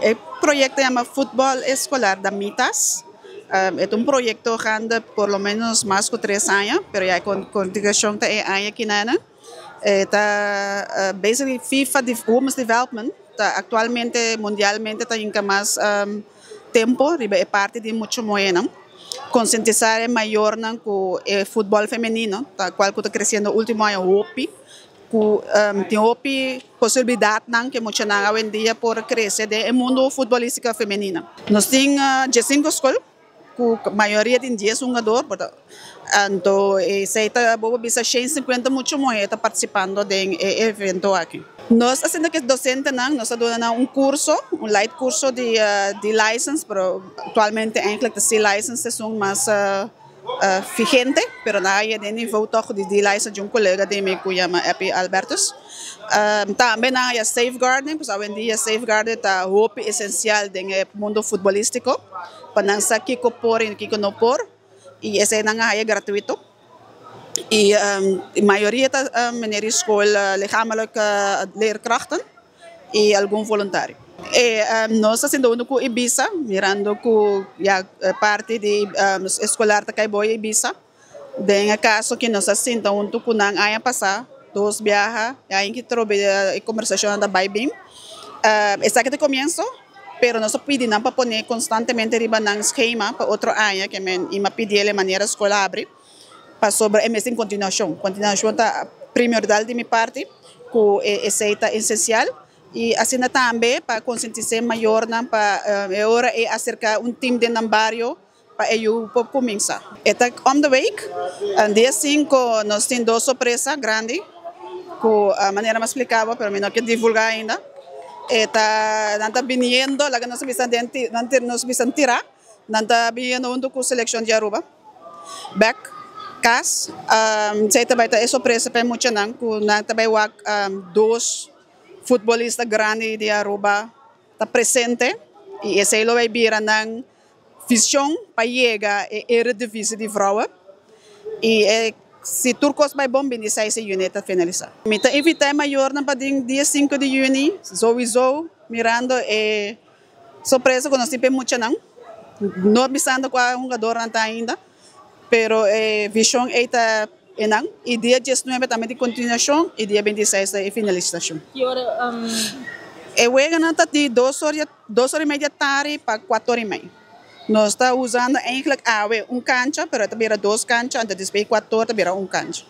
E proyecto yama Futbol Escolar Damitas. E ta un proyecto grandi por lo menos mas cu 3 aña, pero ya cu continuacion ta e aña aki nan. Ta basically FIFA Women's Development, ta actualmente mundialmente ta hinca mas tempo riba e parti di mucha muhe nan. Concientisa e mayornan cu e futbol femenino, ta cual cu ta creciendo ultimo aña hopi, cu tin hopi posibilidad nan cu mucha nan awendia por crece den mundo futbolistico femenino. Nos tin 5 scol, cu mayoria tin 10 hungado, anto esey ta bo bisa 150 mucha muhe ta participando den e evento aki. Nos haciendo cu docentenan, nos a duna un curso, un light curso di license, pero actualmente eigenlijk de C-license ta mas vigente, pero na e nivel toch di D-license di un colega di mi cu yama Epi Albertus. Tambe na e safeguarding, pues awendia safeguarding ta hopi esencial den mundo futbolistico, pa nan sa kico por y kico no por, y esey nan ta gratuito. Y mayoria ta meneer school lichamelijk leerkrachten y algun voluntario. Y nos ta haciendo uno cu Ibisa, mirando cu ya parti di escolar ta cay bou Ibisa. Den caso cu nos a sinta hunto cu nan aña pasa, dos biaha, ey cu trobe e conversacion ta bay bin. Esaki ta comienso, pero nos a pidi nan pa pone constantemente riba nan schema pa otro aña, kiermen y m'a pidi manera scol habri, pa sobre e mes continuacion. Continuacion ta primordial di mi parti, cu esey ta esencial. Y asina tambe pa concientisa mayornan pa ora e acerca un team den un bario pa e por cuminsa. Ta on the week, dia 5 nos tin dos sorpresa grandi, cu e manera m'a splica, pero mi no kier divulga ainda. Ta nan ta biniendo, laga nos bisa nan nos bisa tira, nan ta biniendo hunto cu seleccion di Aruba. Back cas, esey tambe ta sorpresa pa muchanan, cu nan tambe wak dos futbolista grandi di Aruba ta presente y esey lo bay bira nan vision pa yega e Eredivisie di vrouwen. Y si tur cos bay bon, 26 di juni ta finalisa. Mi ta invita mayornan pa dia 5 di juni, sowieso, mirando e sorpresa cu nos tin muchanan. No bisando cua hungado nan ta ainda, pero e vision ta einan. Y dia 19 tambe di continuacion y dia 26 ta finalisacion. Ki ora? E wega ta di 2 or, 2:30 tardi pa 4:30. Nos ta usando eigenlijk awe un cancha, pero tambe dos cancha, anto despues 4 or tambe un cancha.